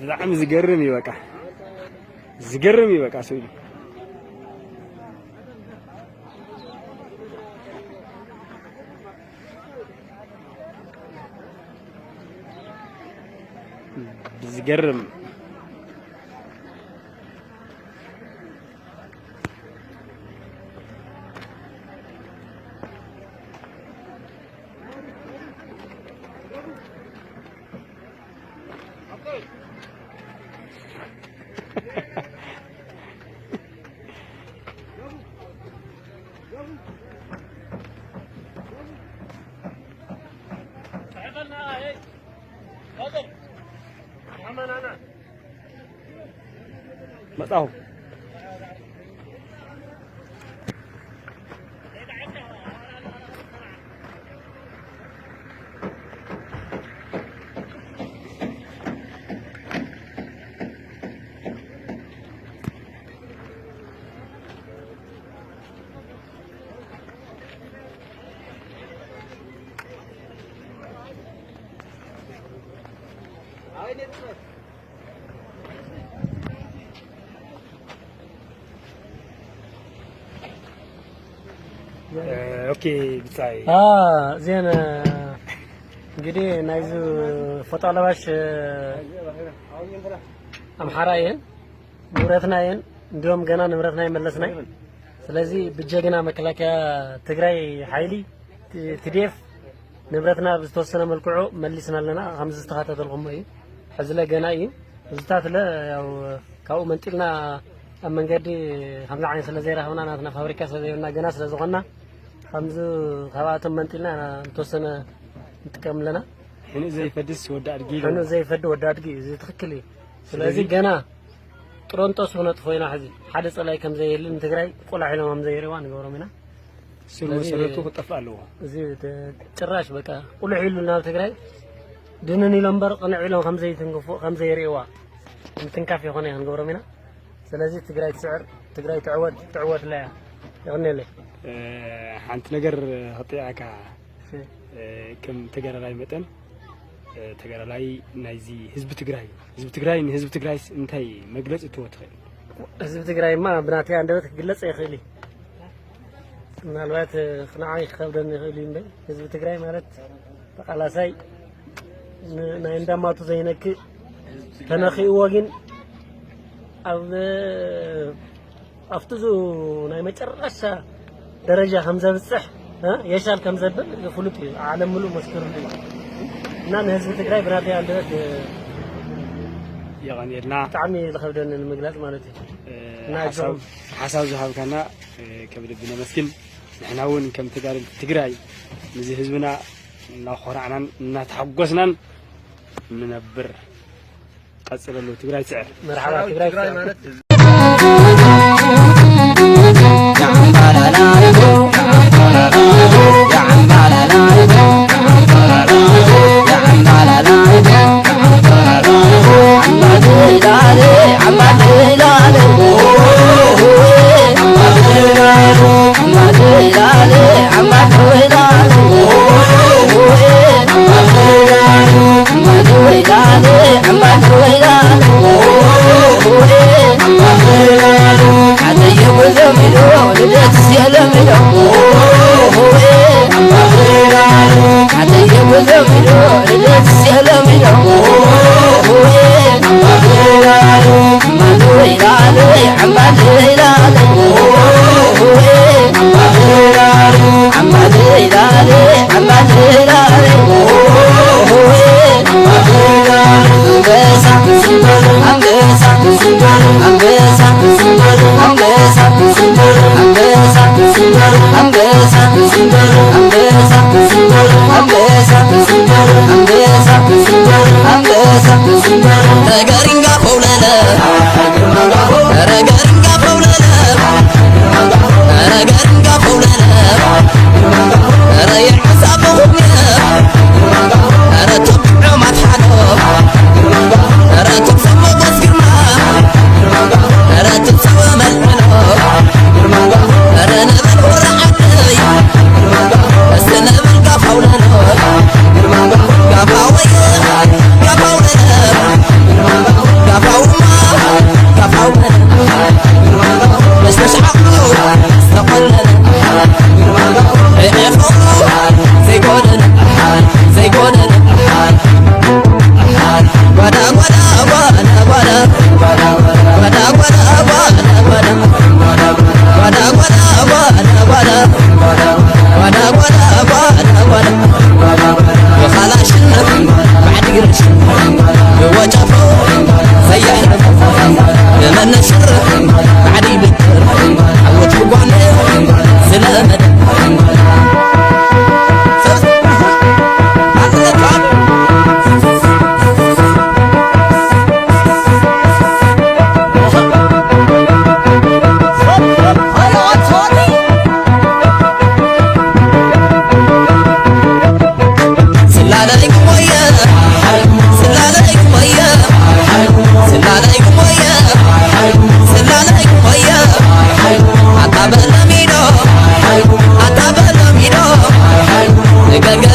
ብጣዕሚ ዝገርም እዩ። በቃ ዝገርም እዩ። በቃ ስእሉ ዝገርም። መጻኹ። ኦኬ ብጻይ። እዚአን እንግዲህ ናይዚ ፎጣ ለባሽ ኣምሓራ እየን። ንብረትና እየን። እንዲሁም ገና ንብረትና ይመለስና እዩ። ስለዚህ ብጀግና መከላከያ ትግራይ ሓይሊ ቲ ዲ ኤፍ ንብረትና ብዝተወሰነ መልክዑ መሊስና ኣለና። ከምዚ ዝተኸታተልኩሞ እዩ። ሕዝለ ገና እዩ። እዚታትለ ያው ካብኡ መንጢልና ኣብ መንገዲ ከምዚ ዓይነት ስለ ዘይረኸብና ናትና ፋብሪካ ስለ ዘይብልና ገና ስለ ዝኾንና ከምዚ ካብኣቶም መንጢልና ንተወሰነ ንጥቀም ኣለና። ሕኑእ ዘይፈድስ ወዲ ኣድጊ ኢሉ። ሕኑእ ዘይፈዲ ወዲ ኣድጊ እዩ። እዚ ትኽክል እዩ። ስለዚ ስለዚ ገና ጥሮንጦስ ክነጥፎ ኢና። ሕዚ ሓደ ጸላይ ከም ዘይህሉ ንትግራይ ቁላሕ ኢሎም ከም ዘይርእዋ ንገብሮም ኢና። ስር ስለዚ መሰረቱ ክጠፍእ ኣለዎ። እዚ ተ-፣ ጭራሽ በቃ ቁልሕ ኢሉ ናብ ትግራይ ድንን ኢሎም እምበር ቅንዕ ኢሎም ከም ዘይትንክፉ ከም ዘይርእዋ ምትንካፍ ይኾነ ኢና ንገብሮም ኢና። ስለዚ ትግራይ ትስዕር፣ ትግራይ ትዕወት፣ ትዕወት ኣላ እያ። የቐንየለይ። እ፣ ሓንቲ ነገር ክጥይቀካ፣ እሺ። እ፣ ከም ተጋዳላይ መጠን፣ እ፣ ተጋዳላይ ናይዚ ህዝቢ ትግራይ፣ ህዝቢ ትግራይ ንህዝቢ ትግራይስ እንታይ መግለጺ እትህቦ ትኽእል? ህዝቢ ትግራይማ ብናተይ ኣንደበት ክግለጽ ኣይኽእል እዩ። ምናልባት፣ እ፣ ንዓይ ክኸብደኒ ይኽእል እዩ እምበር ህዝቢ ትግራይ ማለት ተቓላሳይ ን-፣ ናይ እንዳማቱ ዘይነክእ ተነኺእዎ ግን ኣብ፣ ኣብቲ ዙ ናይ መጨረሻ ደረጃ ከም ዘብጽሕ፣ እ፣ የሻል ከም ዘብል ፍሉጥ እዩ። ዓለም ምሉእ መስክርሉ እዩ። እና ንህዝቢ ትግራይ ብናተይ ኣንደበት፣ እ፣ የቐንየልና። ብጣዕሚ ዝኸብደኒ ንምግላጽ ማለት እዩ። እ፣ እና ሓሳብ፣ እቶም ሓሳብ ዝሃብካና፣ እ፣ ከብልቢ ነመስግን። ንሕና እውን ከም ተጋደልቲ ትግራይ ነዚ ህዝብና እናኾራዕናን እናተሓጎስናን ንነብር። ቀጽለሉ፣ ትግራይ ትስዕር። መርሓባ፣ ትግራይ ትስዕር። ዳንጋ